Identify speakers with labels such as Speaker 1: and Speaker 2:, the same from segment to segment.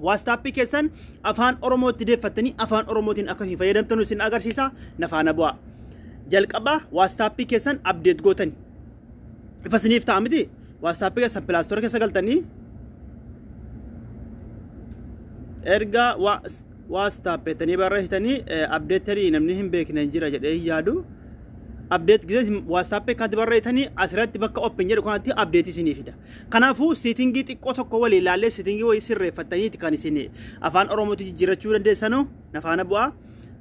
Speaker 1: WhatsApp keessan afaan Oromootti deeffattanii afaan Oromootiin akka isin fayyadamtan isin agarsiisa. Na faana bu'aa. Jalqaba WhatsApp keessan update gootani. Ifa isiniif ta'a miti? WhatsApp keessan Play Store keessa galtanii erga WhatsApp jettanii barreessitanii update tarii namni hin beekne hin jira jedhee hin yaadu. Update gisee WhatsApp kanatti barreessitanii asirratti bakka open jedhu kanatti update isinii fida. Kanaafuu settingii xiqqoo tokko walii ilaallee settingii wayii sirreeffattaniiti kan isin afaan Oromootti jijjiirrachuu dandeessanu. Na faana bu'aa.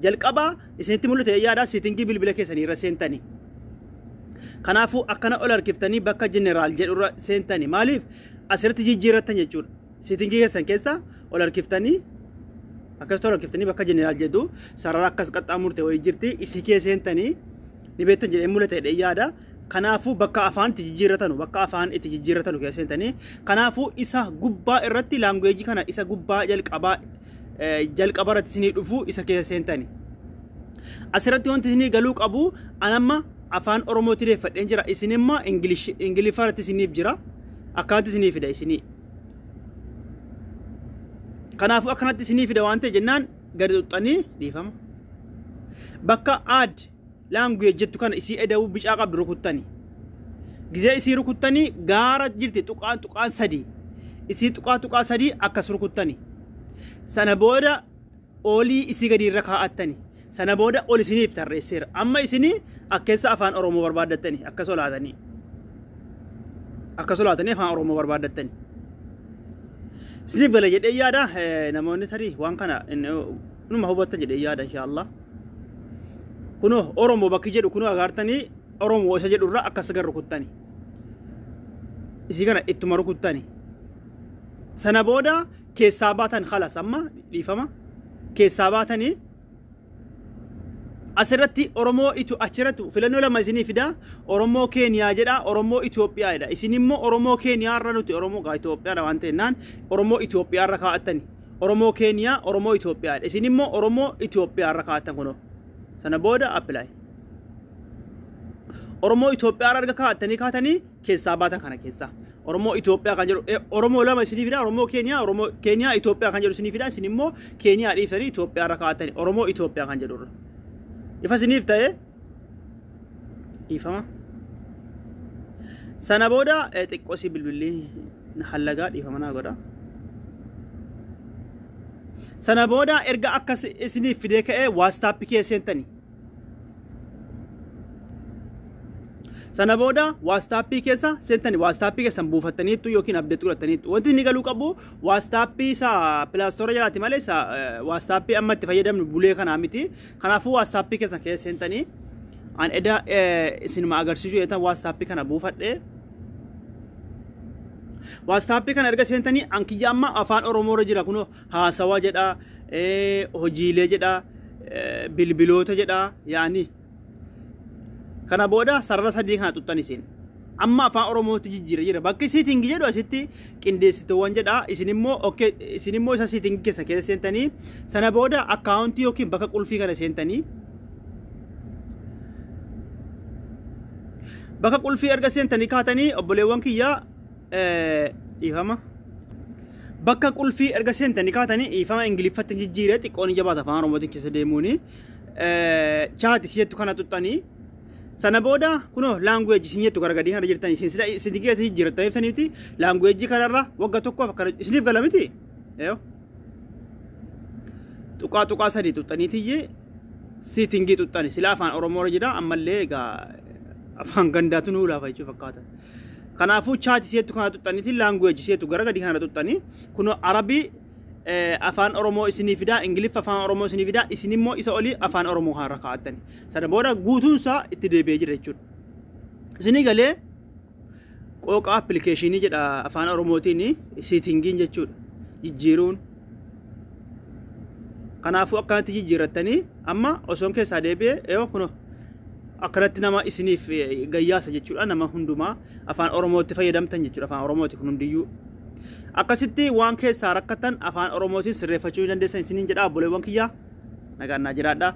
Speaker 1: Jalqaba isinitti mul'ate yaada settingii bilbila keessanii irra seentanii. Kanaafuu akkana ol harkiftanii bakka general jedhurra seentanii maaliif asirratti jijjiirrattan jechuudha. Settingii keessan keessa ol harkiftanii akkasitti ol harkiftanii bakka general jedhu sarara akkas qaxxaamurte wayii jirti isii keessa seentanii ni beektan jedhee mul'ate jedhee yaada. Kanaafuu bakka afaan itti jijjiirratanu bakka afaan itti jijjiirratanu keessa seentanii kanaafuu isa gubbaa irratti languageii kana isa gubbaa jalqabaa jalqaba irratti isinii dhufu isa keessa seentanii. Asirratti wanti isinii galuu qabu anamma afaan Oromootti deeffadheen jira isin immoo Ingiliffa irratti isiniif jira akkanatti isinii fida isinii. Kanaafuu akkanatti isinii fida waan ta'e jennaan gadi xuxxanii dhiifama. Bakka add language jettu kana isii eda'uu bicaa qabdu rukuttani. Gizee isii rukuttanii gaara jirti tuqaan tuqaan sadii. Isii tuqaa tuqaa sadii akkas rukuttani. Sana booda olii isii gadi irra kaa'attani. Sana booda ol isiniif tarreesseera. Amma isinii akkeessa afaan Oromoo barbaaddattani akkas olaatanii. Akkas olaatanii afaan Oromoo barbaaddattani. Isiniif gala jedhee yaada namoonni tarii waan kana numa hubattan jedhee yaada inshaallah. Kunoo Oromoo bakki jedhu kunoo agartanii Oromoo isa jedhu irra akkas gar rukuttani. Isii kana ittuma rukuttani. Sana booda keessaa baatan khalas amma dhiifama. Keessaa baatanii asirratti Oromoo itu achirratti filannoo lama isinii fida. Oromoo Keeniyaa jedha, Oromoo Itoophiyaa jedha. Isin immoo Oromoo Keeniyaa irra nuti Oromoo gaa Itoophiyaadha waan ta'ennaan Oromoo Itoophiyaa irra kaa'attani. Oromoo Keeniyaa, Oromoo Itoophiyaa jedha. Isin immoo Oromoo Itoophiyaa irra kaa'attan kunoo. Sana booda apply. Oromoo Itoophiyaa irra erga kaa'attanii kaatanii keessaa baatan kana keessaa. Oromoo Itoophiyaa kan jedhu Oromoo lama isinii fida Oromoo Keeniyaa Oromoo Keeniyaa Itoophiyaa kan jedhu isinii fida isin immoo Keeniyaa dhiiftanii Itoophiyaa irra kaa'attanii Oromoo Itoophiyaa kan jedhu irra. Ifa isiniif ta'e dhiifama. Sana booda xiqqoo si bilbilli hallagaa dhiifama naa godha. Sana booda erga akkas isiniif fidee ka'ee WhatsApp keessa seentanii. Sana booda WhatsApp keessa seentanii WhatsApp keessan buufattaniittu yookiin update godhattaniittu. Wanti inni galuu qabu WhatsApp isa Play Store jalaati malee isa WhatsApp amma itti fayyadamnu bulee kanaa miti. Kanaafuu WhatsApp keessan keessa seentanii an eda isinuma agarsiisuu jedhan WhatsApp kana buufadhee. WhatsApp kana erga seentanii an kiyya amma afaan Oromoo irra jira kunoo haasawaa jedha, hojiilee jedha, bilbiloota jedha yaani. Kana booda sarara sadii kana xuxxan isin. Amma afaan Oromootti jijjiira jira. Bakki setting jedhu asitti qindeessitoowwan jedha. Isin immoo okay isin immoo isa setting keessa keessa seentanii sana booda akkaawuntii yookiin bakka qulfii kana seentanii bakka qulfii erga seentanii kaatanii obboleewwan kiyyaa dhiifama. Bakka qulfii erga seentanii kaatanii dhiifama Ingiliffatti jijjiiree xiqqoon jabaata afaan Oromootiin keessa deemuuni. Chat isheettu kana xuxxanii sana booda kunoo language isin jettu gara gadii kana jirtan isin sila isin keessa jijjiirattanii ibsaniiti languageii kanarra wagga tokkoof akkana isiniif gala miti. Eeyo. Tuqaa tuqaa sadii xuxxaniitiyyee settingii xuxxani sila afaan Oromoo irra jira ammallee egaa afaan gandaatu nuu laafa jechuu fakkaata. Kanaafuu chat isheettu kana xuxxaniiti language isheettu gara gadii kana xuxxanii kunoo Arabii afaan Oromoo isinii fidaa Ingiliffa afaan Oromoo isinii fidaa isin immoo isa olii afaan Oromoo kanarra kaa'attani. Sana booda guutuun isaa itti deebi'ee jira jechuudha. Isinii galee qooqa applicationii jedha afaan Oromootiin settingiin jechuudha. Jijjiiruun. Kanaafuu akkanatti jijjiirrattanii amma osoon keessaa deebi'ee yoo kunoo akkanatti nama isiniif gayyaasa jechuudha nama hundumaa afaan Oromootti fayyadamtan jechuudha afaan Oromooti kun hundiyyuu. Akkasitti waan keessaa rakkatan afaan Oromootiin sirreeffachuu ni dandeessan isiniin jedha obboleewwan kiyyaa nagaan naa jiraadha.